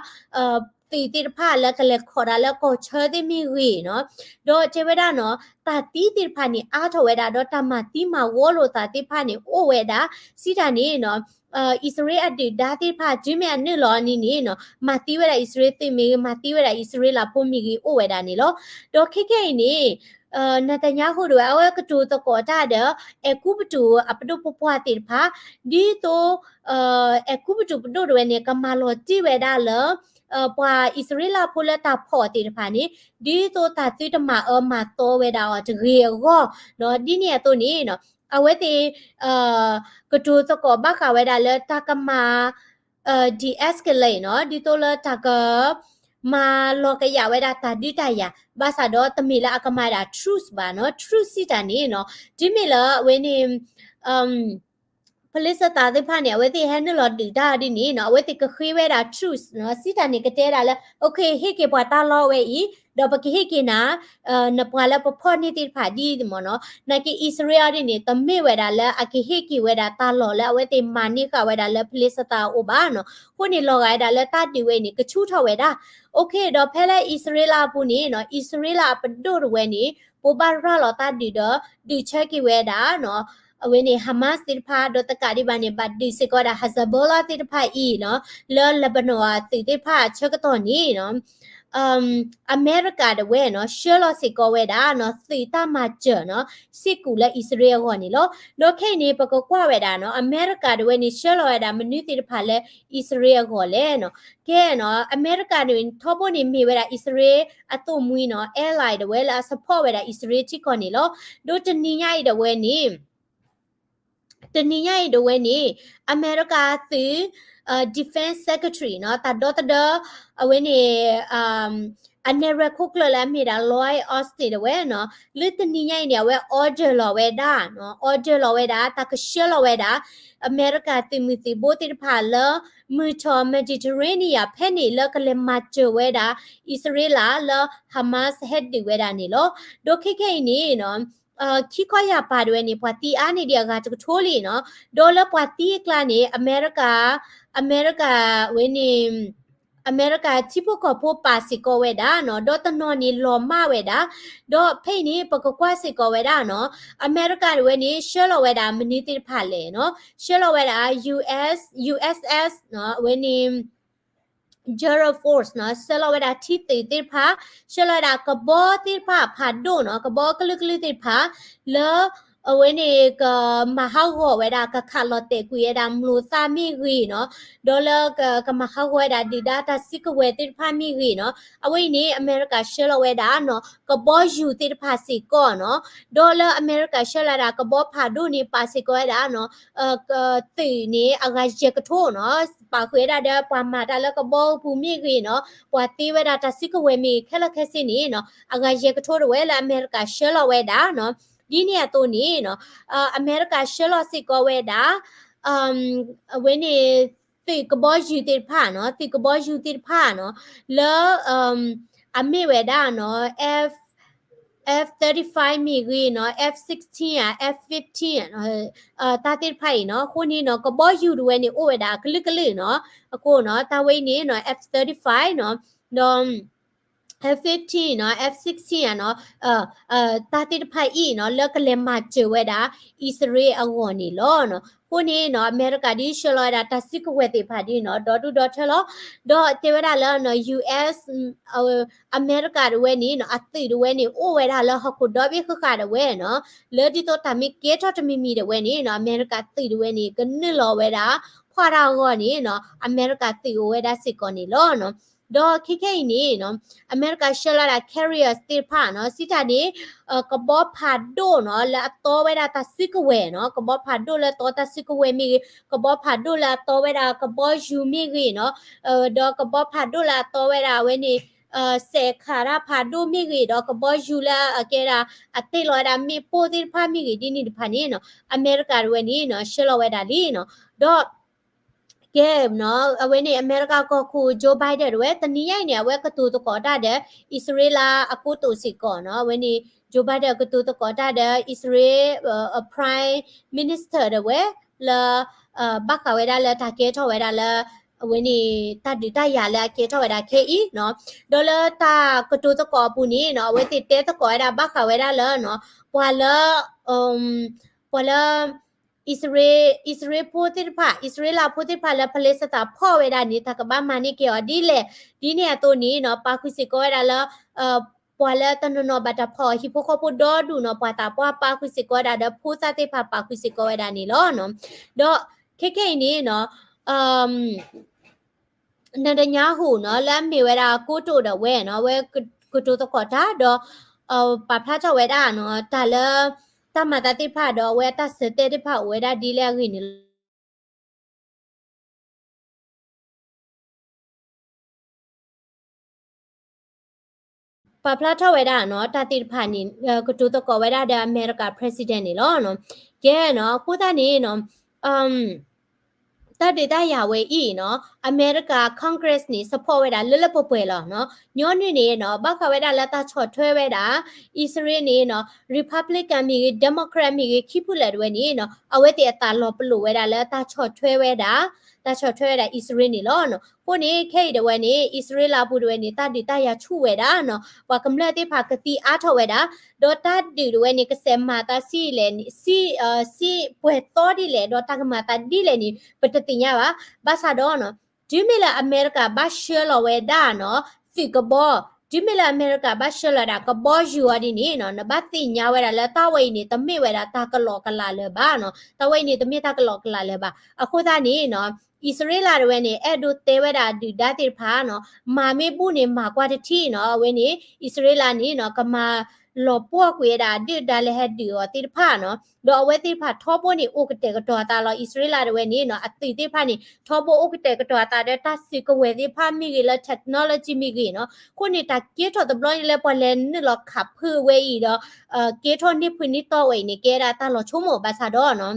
သုးသ့ၣ်တဖၣ်လၢကလဲၤခိးဒၣ်လၢကီၢ်ဆၢသ့ၣ်မ့ၢ်ဂ့ၤနီၤ, ဒီးတဲဝဲဒၣ်နီၤ တၢ်သံသ့ၣ်တဖၣ်န့ၣ် အါထီၣ်ဝဲဒၣ် ဒီးတၢ်မၤသံမၤဝီလိာ်သးသ့ၣ်တဖၣ်န့ၣ် အိၣ်ဝဲဒၣ်, စံးတၢ်န့ၣ်နီၤ အံၣ်စရ့လးအဒုၣ်ဒါသ့ၣ်တဖၣ် တုၤမ့ၢ်အနုာ်လီၤန့ၣ်န့ၣ်နီၤ မၤသံဝဲဒၣ်အံၣ်စရ့လးသုးမ့ၢ်ဂ့ၤ မၤသံဝဲဒၣ်အံၣ်စရ့လးဖိမ့ၢ်ဂ့ၤ အိၣ်ဝဲဒၣ်န့ၣ်လီၤ. ဒီးခဲခဲအံၤန့ၣ် Netanyahu ဒၣ်ဝဲ အဝဲကတိၤသကိးတၢ်ဒီး အဲၤကူပတူးအပဒိၣ်ပပှၢ်သ့ၣ်တဖၣ် ဒ်သိး အဲၤကူပတူးပဒိၣ်ဒၣ်ဝဲန့ၣ် ကမၤလီၤတံၢ်ဝဲဒၣ်လၢ ပှၤအံၣ်စရ့လးဖိလၢတၢ်ဖီၣ်သ့ၣ်တဖၣ်န့ၣ် ဒ်သိးတၢ်သုတမၤအၢမၤသီဝဲဒၣ်အီၤတဂ့ၤအဂီၢ်နီၤ, ဒ်န့ၣ်အသိးန့ၣ်နီၤ အဝဲသ့ၣ် ကတိၤသကိးဘၣ်ဃးဝဲဒၣ်လၢတၢ်ကမၤ de-escalate နီၤ, ဒ်သိးလၢတၢ်က မၤလီၤကယာ်ဝဲဒၣ်တၢ်ဒုးတၢ်ယၤ, ဘၣ်ဆၣ်ဒီးတမ့ၢ်လၢအကမၤဒၣ် truce ဘၣ်နီၤ, truce စံးတၢ်န့ၣ်နီၤ, တုၤမ့ၢ်လၢအဝဲန့ၣ် ဖလ့ၡသးသ့ၣ်တဖၣ်န့ၣ် အဝဲသ့ၣ်ဟဲနုာ်လီၤဒုးတၢ်ဒ်န့ၣ်နီၤ, အဝဲသ့ၣ်ကဃ့ဝဲဒၣ် truce နီၤ, စံးတၢ်န့ၣ်ကတဲဒၣ်လၢ okay ဟ့ၣ်က့ၤပှၤတၢ်လီၢ်ဝဲအံၤ, ဒီးပကဟ့ၣ်က့ၤနၤ နပှၤလၢပဖီၣ်န့ၢ်သ့ၣ်တဖၣ်ဒ်အံၤမ့ၢ်နီၤ, နာ်က့အံၣ်စရ့လးဒ်န့ၣ် တမ့ၢ်ဝဲဒၣ်လၢအကဟ့ၣ်က့ၤဝဲဒၣ်တၢ်လီၢ်လၢအဝဲသ့ၣ်မၤန့ၢ်ဃာ်ဝဲဒၣ်လၢဖလ့ၡသးအအိၣ်ဘၣ်နီၤ, အဃိန့ၣ်လီၤဂာ်ဝဲဒၣ်လၢတၢ်ဒုးဝဲန့ၣ် ကဆူၣ်ထီၣ်ဝဲဒၣ်, okay ဒီးဖဲလၢအံၣ်စရ့လးအပူၤန့ၣ်နီၤ, အံၣ်စရ့လးအပဒိၣ်တဝဲန့ၣ် ဘိးဘၣ်ရၤလီၤတၢ်ဒုးဒီး ဒုးဆၢက့ၤဝဲဒၣ်နီၤ အဝဲန့ၣ် Hamas သ့ၣ်တဖၣ် ဒီးတကးဒံးဘၣ်န့ၣ် ဘၣ်ဒုးစ့ၢ်ကီးဝဲဒၣ် Hezbollah သ့ၣ်တဖၣ်အံၤနီၤ, လၢ Lebanon အသုးသ့ၣ်တဖၣ်အဆၢကတီၢ်န့ၣ်နီၤ အမဲရကၤဒၣ်ဝဲနီၤ ဆှၢလီၤစ့ၢ်ကီးဝဲဒၣ်နီၤ သုးတၢ်မၤစၢၤနီၤ စ့ၢ်ကီးလၢအံၣ်စရ့လးအဂီၢ်န့ၣ်လီၤ. ဒီးခဲအံၤန့ၣ် ပကကွၢ်ဝဲဒၣ်နီၤ အမဲရကၤဒၣ်ဝဲန့ၣ် ဆှၢလီၤဝဲဒၣ်မနုၤသ့ၣ်တဖၣ်လၢအံၣ်စရ့လးအဂီၢ်လဲၣ်နီၤ. ကဲနီၤ အမဲရကၤန့ၣ် ထီဘိန့ၣ်မ့ၢ်ဝဲဒၣ်အံၣ်စရ့လးအသိၣ်မှံနီၤ ally ဒၣ်ဝဲလၢအ support ဝဲဒၣ်အံၣ်စရ့လးထံကီၢ်န့ၣ်လီၤ. ဒီးတနံၤညါအံၤဒၣ်ဝဲန့ၣ် တနံၤညါအံၤဒၣ်ဝဲန့ၣ် အမဲရကၤသုး Defense Secretary နီၤ တၢ်ဒီသဒၢ အဝဲန့ၣ် အနဲၣ်ရွဲၣ်ခိၣ်ကျၢၢ်လၢအမ့ၢ်ဒၣ် Lloyd Austin ဒၣ်ဝဲနီၤ လၢတနံၤညါအံၤန့ၣ် အဝဲ order လီၤဝဲဒၣ်နီၤ order လီၤဝဲဒၣ် တၢ်ကဆှၢလီၤဝဲဒၣ် အမဲရကၤသုးမုၢ်သံၣ်ဘိသ့ၣ်တဖၣ်လၢ မုၢ်ထီၣ် Mediterranean ဖဲန့ၣ်လၢကလဲၤမၤစၢၤဝဲဒၣ် အံၣ်စရ့လးလၢ Hamas ဟဲဒုးဝဲဒၣ်န့ၣ်လီၤ. ဒီးခဲခဲအံၤန့ၣ်နီၤ ခံခီယာ်ပၤဒၣ်ဝဲန့ၣ် ပှၤသံအါန့ၢ်ဒံးအဂၤတကထိလံနီၤ. ဒီးလၢပှၤသံအကျါန့ၣ် အမဲရကၤ အမဲရကၤဝဲန့ၣ် အမဲရကၤထံဖိကီၢ်ဖိပာ်စ့ၢ်ကီးဝဲဒၣ်နီၤ ဒီးတနီၤန့ၣ်လီၤမၢ်ဝဲဒၣ်. ဒီးဖဲအံၤန့ၣ် ပကကွၢ်စ့ၢ်ကီးဝဲဒၣ်နီၤ အမဲရကၤဒၣ်ဝဲန့ၣ် ဆှၢလီၤဝဲဒၣ်မနုၤသ့ၣ်တဖၣ်လဲၣ်နီၤ ဆှၢလီၤဝဲဒၣ် US USS နီၤ အဝဲန့ၣ် Gerald Ford နီၤ ဆှၢလီၤဝဲဒၣ်ထံသုးသ့ၣ်တဖၣ် ဆှၢလီၤဝဲဒၣ်ကဘီသ့ၣ်တဖၣ်ဖးဒိၣ်နီၤ ကဘီကလုာ်ကလုာ်သ့ၣ်တဖၣ် လၢ အဝဲန့ၣ် ကမၤဟးဂီၤဝဲဒၣ် ကခးလီၤတဲာ်ကွံာ်ဝဲဒၣ် မျိာ်သၣ်မ့ၢ်ဂ့ၤနီၤ ဒီးလၢက ကမၤဟးဂီၤဝဲဒၣ် ဒုၣ်ဒါတၢ်စုကဝဲၤသ့ၣ်တဖၣ်မ့ၢ်ဂ့ၤနီၤ အဝဲအံၤန့ၣ် အမဲရကၤဆှၢလီၤဝဲဒၣ်နီၤ ကဘီယူၤသ့ၣ်တဖၣ်စ့ၢ်ကီးနီၤ ဒီးလၢအမဲရကၤဆှၢလီၤဝဲဒၣ် ကဘီဖးဒိၣ်န့ၣ် ပာ်စ့ၢ်ကီးဝဲဒၣ်နီၤ သုးန့ၣ် အဂၤယဲၢ်ကထိနီၤ ပာ်ဃုာ်ဝဲဒၣ်ဒီး ပှၤမၤတၢ်လၢကဘီပူၤမ့ၢ်ဂ့ၤနီၤ ပှၤသ့ဝဲဒၣ်တၢ်စုကဝဲၤမ့ၢ်ဂ့ၤ ခဲလၢာ်ခဲဆ့န့ၣ်နီၤ အဂၤယဲၢ်ကထိဒၣ်ဝဲလၢအမဲရကၤဆှၢလီၤဝဲဒၣ်နီၤ ဒ်န့ၣ်အသိးန့ၣ်နီၤ အမဲရကၤဆှၢလီၤစ့ၢ်ကီးဝဲဒၣ် အဝဲန့ၣ် သုးကဘီယူၤသ့ၣ်တဖၣ်နီၤ သုးကဘီယူၤသ့ၣ်တဖၣ်နီၤ လၢ အမ့ၢ်ဝဲဒၣ်နီၤ F F thirty-five မ့ၢ်ဂ့ၤနီၤ F sixteen ဧါ F fifteen တၢ်သ့ၣ်တဖၣ်အံၤနီၤ အဃိန့ၣ်နီၤ ကဘီယူၤတဝဲန့ၣ် အိၣ်ဝဲဒၣ်အကလုာ်ကလုာ်နီၤ အဃိနီၤ တၢ်ဝဲအံၤန့ၣ်နီၤ F thirty-five နီၤ ဒီး F fifteen နီၤ F sixteen ဧါနီၤ တၢ်သ့ၣ်တဖၣ်အံၤနီၤ လၢကလဲၤမၤစၢၤဝဲဒၣ် အံၣ်စရ့လးအဂီၢ်န့ၣ်လီၤ. အဃိန့ၣ်နီၤ အမဲရကၤဒ်ဆှၢလီၤဝဲဒၣ်တၢ်စုကဝဲၤသ့ၣ်တဖၣ်ဒ်နီၤ ဒီဒူၣ်ဒီထၢလီၤ. ဒီးတဲဝဲဒၣ်လၢနီၤ US အမဲရကၤတဝဲန့ၣ်နီၤ အသုးတဝဲန့ၣ် အိၣ်ဝဲဒၣ်လၢဟီၣ်ခိၣ်ဒီဘ့ၣ်ဃၣ်ဃၣ်တဝဲနီၤ လၢဒ်သိးတၢ်မ့ၢ်ကဲထီၣ်တမံၤမံၤတဝဲန့ၣ်နီၤ အမဲရကၤသုးတဝဲန့ၣ် ကနုာ်လီၤဝဲဒၣ် ဖှၣ်တၢ်အဂီၢ်န့ၣ်နီၤ အမဲရကၤသုးအိၣ်ဝဲဒၣ်စ့ၢ်ကီးန့ၣ်လီၤ. ဒီးခဲခဲအံၤန့ၣ်နီၤ အမဲရကၤဆှၢလီၤဒၣ် carriers သ့ၣ်တဖၣ်နီၤ စံးတၢ်န့ၣ် ကဘီဖးဒိၣ်နီၤ လၢအတီဝဲဒၣ်တၢ်စုကဝဲၤနီၤ ကဘီဖးဒိၣ်လၢအတီတၢ်စုကဝဲၤမ့ၢ်ဂ့ၤ ကဘီဖးဒိၣ်လၢအတီဝဲဒၣ်ကဘီယူၤမ့ၢ်ဂ့ၤနီၤ ဒီးကဘီဖးဒိၣ်လၢအတီဝဲဒၣ်အဝဲန့ၣ် စဲးခးတၢ်ဖးဒိၣ်မ့ၢ်ဂ့ၤ ဒီးကဘီယူၤလၢအကဲဒၣ် အတ့ၢ်လီၤဝဲဒၣ်မ့ၣ်ပိၢ်သ့ၣ်တဖၣ်မ့ၢ်ဂ့ၤ ဒ်န့ၣ်တဖၣ်န့ၣ်နီၤ အမဲရကၤတဝဲန့ၣ်နီၤ ဆှၢလီၤဝဲဒၣ်လံနီၤ ဒီး ကဲနီၤ အဝဲန့ၣ် အမဲရကၤကီၢ်ခိၣ် Joe Biden တဝဲ တနံၤညါအံၤန့ၣ် အဝဲကတိၤသကိးတၢ်ဒီး အံၣ်စရ့လးအကိတိာ်စ့ၢ်ကီးနီၤ အဝဲန့ၣ် Joe Biden ကတိၤသကိးတၢ်ဒီး အံၣ်စရ့လး Prime Minister တဝဲ လၢ ဘၣ်ဃးဝဲဒၣ်လၢတၢ်ကဲထီၣ်ဝဲဒၣ်လၢ အဝဲန့ၣ် တၢ်ဒုးတၢ်ယၤလၢအကဲထီၣ်ဝဲဒၣ်ခဲအံၤနီၤ ဒီးလၢတၢ်ကတိၤသကိးအပူၤန့ၣ်နီၤ အဝဲသ့ၣ်တဲသကိးဝဲဒၣ်ဘၣ်ဃးဝဲဒၣ်လၢနီၤ ပှၤလၢ ပှၤလၢ အံၣ်စရ့လး အံၣ်စရ့လးဖိသ့ၣ်တဖၣ် အံၣ်စရ့လးဖိသ့ၣ်တဖၣ်လၢ Palestine ဖီၣ်ဝဲဒၣ်န့ၣ် တၢ်ကဘၣ်မၤန့ၢ်က့ၤအီၤဒ်လဲၣ် ဒ်န့ၣ်အသိးန့ၣ်နီၤ ပာ်ဃုာ်စ့ၢ်ကီးဝဲဒၣ်လၢ ပှၤလၢတနီၤနီၤဘၣ်တၢ်ဖီၣ်အီၤဟံၣ်ဖိဃီဖိဒီဒူၣ်နီၤ ပှၤသးပှၢ်ပာ်ဃုာ်စ့ၢ်ကီးဝဲဒၣ်ဒီး ဖိသၣ်သ့ၣ်တဖၣ်ပာ်ဃုာ်စ့ၢ်ကီးဝဲဒၣ်န့ၣ်လီၤ. ဒီးခဲခဲအံၤန့ၣ်နီၤ Netanyahu နီၤ လၢအမ့ၢ်ဝဲဒၣ်ကိတိာ်ဒီးဝဲနီၤ အဝဲကတိၤသကိးတၢ်ဒီး ပာ်ဖျါထီၣ်ဝဲဒၣ်နီၤ တၢ်လၢ တၢ်မၤသးသ့ၣ်တဖၣ်ဒီးအဝဲအတၢ်ဆၢတဲာ်သ့ၣ်တဖၣ်အိၣ်ဝဲဒၣ်ဒ်လဲၣ်အဂ့ၢ်န့ၣ်လီၤ. ပာ်ဖျါထီၣ်ဝဲဒၣ်နီၤ တၢ်သ့ၣ်တဖၣ်န့ၣ် ကတိၤသကိးဝဲဒၣ်ဒီးအမဲရကၤ president န့ၣ်လီၤ. ကဲနီၤ အဃိသတးန့ၣ်နီၤ တၢ်ဒုးတၢ်ယၤဝဲအံၤနီၤ အမဲရကၤ Congress န့ၣ် support ဝဲဒၣ်လၢလၢပှဲၤပှဲၤလီၤနီၤ. ညီနုၢ်န့ၣ်နီၤ ဘၣ်ဃးဝဲဒၣ်လၢတၢ်ဆီၣ်ထွဲဝဲဒၣ် အံၣ်စရ့လးန့ၣ်နီၤ Republican မ့ၢ်ဂ့ၤ Democrat မ့ၢ်ဂ့ၤ ခံဖုလၢာ်တဝဲန့ၣ်နီၤ အဝဲသ့ၣ်အသးလီၤပလိာ်ဝဲဒၣ်လၢတၢ်ဆီၣ်ထွဲဝဲဒၣ် တၢ်ဆီၣ်ထွဲဝဲဒၣ်အံၣ်စရ့လးန့ၣ်လီၤ. အဃိန့ၣ် ခဲအံၤတဝဲန့ၣ် အံၣ်စရ့လးအပူၤတဝဲန့ၣ် တၢ်ဒုးတၢ်ယၤဆူၣ်ဝဲဒၣ်နီၤ ပှၤကမျၢၢ်သ့ၣ်တဖၣ်ကသံအါထီၣ်ဝဲဒၣ် ဒီးတၢ်ဒုးတဝဲန့ၣ် ကစဲးမၤသးဆံးလဲၣ် ဆံး ဆံးပှဲၤသီဒ်လဲၣ် ဒီးတၢ်ကမၤသးဒ်လဲၣ်န့ၣ် ပတသ့ၣ်ညါဘၣ်. ဘၣ်ဆၣ်ဒီးနီၤ တုၤမ့ၢ်လၢအမဲရကၤဘၣ်ဆှၢလီၤဝဲဒၣ်နီၤ သုးကဘီ တုၤမ့ၢ်လၢအမဲရကၤဘၣ်ဆှၢလီၤဒၣ်ကဘီယူၤအီၤဒ်န့ၣ်နီၤ နဘၣ်သ့ၣ်ညါဝဲဒၣ်လၢတၢ်ဝဲအံၤန့ၣ် တမ့ၢ်ဝဲဒၣ်တၢ်ကလီကလးလၢၤဘၣ်နီၤ. တၢ်ဝဲအံၤန့ၣ် တမ့ၢ်တၢ်ကလီကလးလၢၤဘၣ်. အဃိသတးန့ၣ်နီၤ အံၣ်စရ့လးတဝဲန့ၣ် အဲၣ်ဒိးတဲဝဲဒၣ်အဒုၣ်ဒါသ့ၣ်တဖၣ်နီၤ မၤမ့ၢ်ဘူၣ်န့ၣ် မၤကွၢ်တထံၣ်နီၤ အဝဲန့ၣ် အံၣ်စရ့လးန့ၣ်နီၤ ကမၤလီၤပှီၢ်ကွံာ်ဝဲဒၣ်အဒုၣ်အဒါလၢဟဲဒုးအီၤသ့ၣ်တဖၣ်နီၤ ဒီးအဝဲသ့ၣ်တဖၣ်ထီဘိန့ၣ် အိၣ်ကတဲာ်ကတီၤအသးလီၤ. အံၣ်စရ့လးတဝဲန့ၣ်နီၤ အသုးသ့ၣ်တဖၣ်န့ၣ် ထီဘိအိၣ်ကတဲာ်ကတီၤအသးဒီးတၢ်စုကဝဲၤသ့ၣ်တဖၣ်မ့ၢ်ဂ့ၤ လၢ technology မ့ၢ်ဂ့ၤနီၤ. အဃိန့ၣ် တၢ်ကဲထီၣ်တဘျီန့ၣ်လၢပှၤလဲၤနုာ်လီၤခးဖုးဝဲအံၤဒီး ကဲထီၣ်န့ၢ်ဖုးန့ၢ်တီၢ်ဝဲအံၤန့ၣ် ကဲဒၣ်တၢ်လီၤဆိကမိၣ်ဘၣ်ဆၣ်ဒီးနီၤ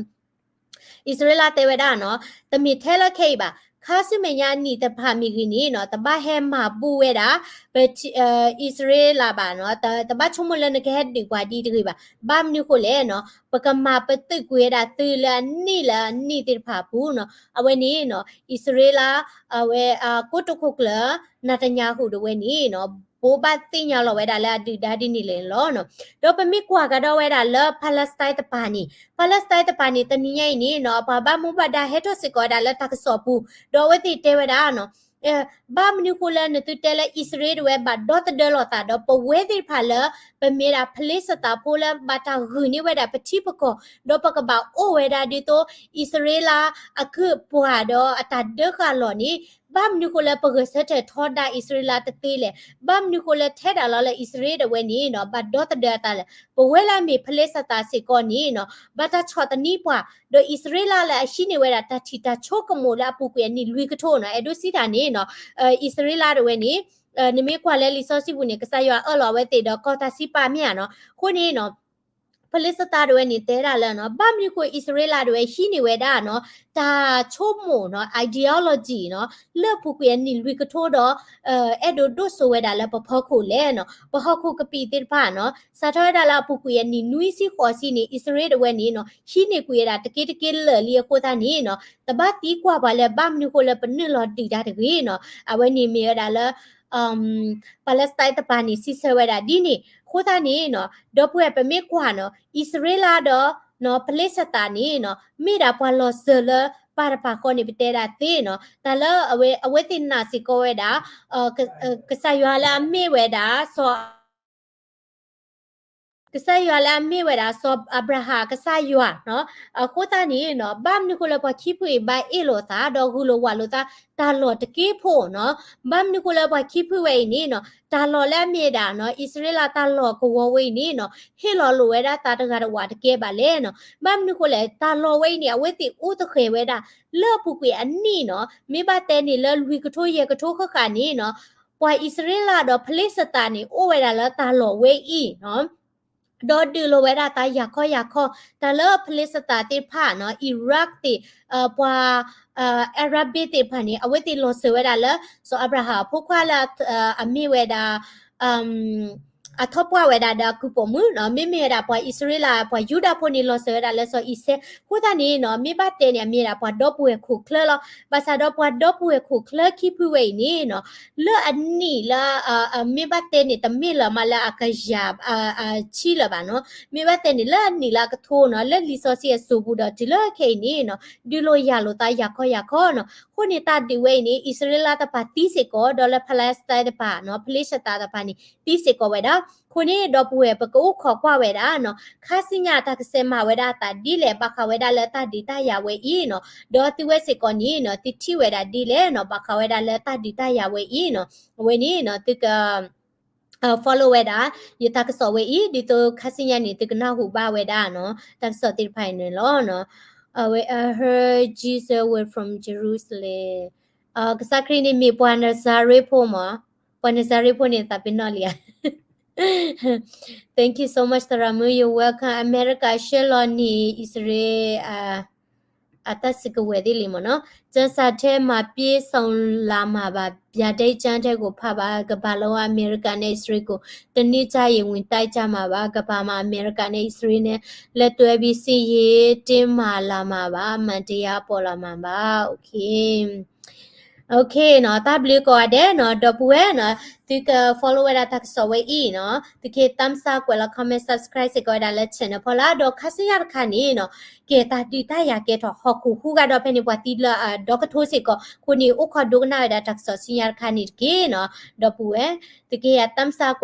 အံၣ်စရ့လးတဲဝဲဒၣ်နီၤ တမ့ၢ်ထဲလၢခဲအံၤဘၣ်. ခါဆူမဲာ်ညါအနံၣ်တဖၣ်မ့ၢ်ဂ့ၤန့ၣ်နီၤ တဘၣ်ဟဲမၤဘူၣ်ဝဲဒၣ် ပ အံၣ်စရ့လးဘၣ်နီၤ တဘၣ်ဆိကမိၣ်လၢနကဟဲဒုးပှၤဒ်တဂ့ၤဘၣ်. ဘၣ်မနုၤဃိလဲၣ်နီၤ ပကမၤပသုးကွံာ်ဝဲဒၣ်သုလၢအနံၣ်လၢအနံၣ်သ့ၣ်တဖၣ်အပူၤနီၤ. အဝဲန့ၣ်နီၤ အံၣ်စရ့လး အဝဲကိတိာ်ခိၣ်ကျၢၢ် နၤတညၣ်ဟူတဝဲန့ၣ်နီၤ ဘိးဘၣ်သ့ၣ်ညါလီၤဝဲဒၣ်လၢအဒုၣ်ဒါဒ်န့ၣ်လဲၣ်န့ၣ်လီၤ. ဒီးပမ့ၢ်ကွၢ်ကဒီးဝဲဒၣ်လၢ Palestine တပၤန့ၣ် Palestine တပၤန့ၣ် တနံၤညါအံၤန့ၣ်နီၤ ပှၤဘၣ်မူဘၣ်ဒါဟဲထီၣ်စ့ၢ်ကီးဝဲဒၣ်လၢတၢ်ကစီၣ်ပူၤ ဒီးအဝဲသ့ၣ်တဲဝဲဒၣ်နီၤ ဘၣ်မနုၤဃိလၢနသုတဲလၢအံၣ်စရ့လးတဝဲဘၣ်ဒီသဒၢလိာ်သးဒီး ပဝဲသ့ၣ်တဖၣ်လၢ ပမ့ၢ်ဒၣ်ဖလ့ၡသးဖိလၢဘၣ်တၢ်ဂုာ်န့ၢ်ဝဲဒၣ်ပထံပကီၢ် ဒီးပကဘၣ်အိၣ်ဝဲဒၣ်ဒ်သိး အံၣ်စရ့လးအကုၢ်အပှၤဒီးအတၢ်ဒၢဃာ်လီၢ်န့ၣ် ဘၣ်မနုၤဃိလၢပဂဲၤဆၢထၢၣ်ထီဒါအံၣ်စရ့လးတသ့လဲၣ်. ဘၣ်မနုၤဃိလၢထဲဒၣ်လီၤလၢအံၣ်စရ့လးတဝဲန့ၣ်နီၤ ဘၣ်ဒီသဒၢအသးလဲၣ်. ပဝဲလၢအမ့ၢ်ဖလ့ၡသးစ့ၢ်ကီးန့ၣ်နီၤ ဘၣ်တၢ်ဆီၣ်သနံးပှၤ ဒီးအံၣ်စရ့လးလၢအဟံးန့ၢ်ဝဲဒၣ်တၢ်ထံၣ်တၢ်ဆိကမိၣ်လၢအပူၤကွံာ်အနံၣ်လွံၢ်ကထိနီၤ အဲၣ်ဒိးစံးတၢ်န့ၣ်နီၤ အံၣ်စရ့လးတဝဲန့ၣ် နမ့ၢ်ကွၢ်လၢလံာ်စီဆှံပူၤန့ၣ် ကစၢ်ယွၤအၢၣ်လီၤအဝဲသ့ၣ်ဒီးကီၢ်တၢ်စံးပာ်မ့ၢ်ဧါနီၤ. အဃိန့ၣ်နီၤ ဖလ့ၡသးတဝဲန့ၣ် တဲဒၣ်လၢနီၤ ဘၣ်မနုၤဃိ အံၣ်စရ့လးတဝဲဟံးန့ၢ်ဝဲဒၣ်နီၤ တၢ်ဆိကမိၣ်နီၤ ideology နီၤ လၢအပူၤကွံာ်အနံၣ်လွံၢ်ကထိဒီး အဲၣ်ဒိးဒိၣ်စိဝဲဒၣ်လၢပဖီခိၣ်လဲၣ်နီၤ ပဟီၣ်ခိၣ်ကပံာ်သ့ၣ်တဖၣ်နီၤ စးထီၣ်ဝဲဒၣ်လၢအပူၤကွံာ်အနံၣ်နွံဆံဃိးဆံန့ၣ် အံၣ်စရ့လးတဝဲန့ၣ်နီၤ ဟံးန့ၢ်ကွံာ်ဝဲဒၣ်တက့တက့လၢာ်လံအဃိသတးန့ၣ်နီၤ တဘၣ်သံကွၢ်ပှၤလၢဘၣ်မနုၤဃိလၢပနုာ်လီၤဒုၣ်တၢ်တဂ့ၤနီၤ အဝဲန့ၣ်မ့ၢ်ဝဲဒၣ်လၢ Palestine တပၤန့ၣ် စံးဆၢဝဲဒၣ်ဒ်န့ၣ် အဃိသတးန့ၣ်နီၤ ဒီပုၢ်ဝဲၢ်ပမ့ၢ်ကွၢ်နီၤ အံၣ်စရ့လးဒီး ဖလ့ၡသးန့ၣ်နီၤ မ့ၢ်ဒၣ်ပှၤလီၤစၢၤလၢပၢ်တပၤဃီန့ၣ် ပတဲဒၣ်သ့နီၤ တၢ်လၢအဝဲ အဝဲသ့ၣ်နာ်စ့ၢ်ကီးဝဲဒၣ် ကစၢ်ယွၤလၢအမ့ၢ်ဝဲဒၣ်စီၤ ကစၢ်ယွၤလၢအမ့ၢ်ဝဲဒၣ်စီၤအၤဘြၤဟၣ်ကစၢ်ယွၤနီၤ အဃိသတးန့ၣ်နီၤ ဘၣ်မနုၤဃိလၢပှၤခံဖုအံၤဘၣ်အ့ၣ်လိာ်သး ဒီးဂုာ်လိာ်ဝးလိာ်သး တၢ်လီၢ်တက့ဖိနီၤ ဘၣ်မနုၤဃိလၢပှၤခံဖုဝဲအံၤန့ၣ်နီၤ တၢ်လီၢ်လၢအမ့ၢ်ဝဲဒၣ်နီၤ အံၣ်စရ့လးတၢ်လီၢ်ကဝီၤဝဲအံၤန့ၣ်နီၤ ဟ့ၣ်လီၤလိာ်ဝဲဒၣ်သးတဂၤတဝးတကဲဘၣ်လဲၣ်နီၤ ဘၣ်မနုၤဃိလဲၣ် တၢ်လီၢ်ဝဲအံၤန့ၣ် အဝဲသ့ၣ်အိၣ်သဃဲၤဝဲဒၣ် လၢအပူၤကွံာ်အနံၣ်နီၤ မ့ၢ်ဘၣ်တဲန့ၣ်လၢလွံၢ်ကထိယဲၢ်ကထိဃၣ်ဃၣ်န့ၣ်နီၤ ပှၤအံၣ်စရ့လးဒီးဖလ့ၡသးန့ၣ် အိၣ်ဝဲဒၣ်လၢတၢ်လီၢ်ဝဲအံၤနီၤ ဒီးဒုးလိာ်ဝဲဒၣ်တၢ်ယၤခီယၤခီ တၢ်လၢဖလ့ၡသးသ့ၣ်တဖၣ်နီၤ Iraq သ့ၣ် ပှၤ Arabic သ့ၣ်တဖၣ်န့ၣ် အဝဲသ့ၣ်လီၤစၢၤဝဲဒၣ်လၢ စီၤအၤဘြၤဟၣ်အဖိခွါလၢ အမ့ၢ်ဝဲဒၣ် အထီၣ်ပှၢ်ဝဲဒၣ်ဒီးအကုၢ်ပိာ်မုၣ်နီၤ မ့မ့ၢ်ဝဲဒၣ်ပှၤအံၣ်စရ့လး ပှၤယူဒၤဖိန့ၣ် လီၤစၢၤဝဲဒၣ်လၢစီၤအံၤစဲး အဃိသတးန့ၣ်နီၤ မ့ၢ်ဘၣ်တဲန့ၣ် အမ့ၢ်ဒၣ်ပှၤဒီပုၢ်ဝဲၢ်ခိၣ်ချၢလီၤ ဘၣ်ဆၣ်ဒီးပှၤဒီပုၢ်ဝဲၢ်ခိၣ်ချၢခံဖုဝဲအံၤန့ၣ်နီၤ လၢအနံၣ်လၢ မ့ၢ်ဘၣ်တဲန့ၣ် တမ့ၢ်လၢၤမးလၢအကယၤ အဆံလၢၤဘၣ်နီၤ မ့ၢ်ဘၣ်တဲန့ၣ် လၢအနံၣ်လၢအကထိနီၤ လၢလံာ်စီဆှံအစိၤပူၤဒီးတုၤလၢခဲအံၤန့ၣ်နီၤ ဒုးလိာ်ယၤလိာ်သးယၤခီယၤခီနီၤ အဃိန့ၣ်တၢ်ဒုးဝဲအံၤန့ၣ် အံၣ်စရ့လးတပၤသံစ့ၢ်ကီး ဒီးလၢ Palestine တပၤနီၤ ဖလ့ၡသးတပၤန့ၣ် သံစ့ၢ်ကီးဝဲဒၣ် အဃိန့ၣ် ဒီပုၢ်ဝဲၢ်ပကအိၣ်ခိးကွၢ်ဝဲဒၣ်နီၤ ခါဆူညါတၢ်ကစဲးမၤဝဲဒၣ်အသးဒ်လဲၣ် ဘၣ်ဃးဝဲဒၣ်လၢတၢ်ဒုးတၢ်ယၤဝဲအံၤနီၤ ဒီးသုဝဲစ့ၢ်ကီးန့ၣ်နီၤ သုထံၣ်ဝဲဒၣ်ဒ်လဲၣ်နီၤ ဘၣ်ဃးဝဲဒၣ်လၢတၢ်ဒုးတၢ်ယၤဝဲအံၤနီၤ အဝဲန့ၣ်နီၤ သုက follow ဝဲဒၣ် ယတၢ်ကစီၣ်ဝဲအံၤ ဒ်သိးခါဆူညါန့ၣ် သုကနၢ်ဟူဘၣ်ဝဲဒၣ်နီၤ တၢ်ကစီၣ်သ့ၣ်တဖၣ်အံၤန့ၣ်လီၤနီၤ အဝဲ I heard Jesus word from Jerusalem ကစၢ်ခရံာ်န့ၣ်မ့ၢ်ပှၤနစၤရ့းဖိမး ပှၤနစၤရ့းဖိန့ၣ်သးပ့ၤနီၣ်လံဧါ Thank you so much သရၣ်မုၣ် you're welcome အမဲရကၤရှဲလီၤန့ၣ် အံၣ်စရ့လး အတၢ်စုကဝဲၤသ့ၣ်လံမ့ၢ်နီၤ ကျမ်းစာထဲမှာ ပြည့်စုံလာမှာပါ ဗျာဒိတ်ကျမ်းထဲကို ဖတ်ပါ ကမ္ဘာလုံးအမေရိကနဲ့အစ္စရေးကို တနေ့ကျရင် ဝင်တိုက်ကြမှာပါ ကမ္ဘာမှာ အမေရိကနဲ့အစ္စရေးနဲ့ လက်တွဲပြီး စစ်ရေးတင်းမာလာမှာပါ အမှန်တရားပေါ်လာမှာပါ okay okay နီၤ တၢ်ဘျုးကိးဂၤဒဲးနီၤ ဒီပုၢ်ဝဲၢ်နီၤ သုက follow ဝဲဒၣ်တၢ်ကစီၣ်ဝဲအံၤနီၤ သုက thumbs up ကွဲးလီၤ comment subscribe စ့ၢ်ကီးဝဲဒၣ်လၢ channel ဖီလာ် ဒီးခါဆူညါတခါန့ၣ်နီၤ ကဲတၢ်ဒုးတၢ်ယၤကဲထီၣ်ဟီၣ်ခိၣ်ဟူးဂၤဒီးဖဲန့ၣ် ပှၤသံလၢအဒီကထိစ့ၢ်ကီး အဃိန့ၣ် အိၣ်ခိးဒိကနၣ်ဝဲဒၣ်တၢ်ကစီၣ်ဆူညါတခါန့ၣ်တက့ၢ်နီၤ ဒီပုၢ်ဝဲၢ် သုက thumbs up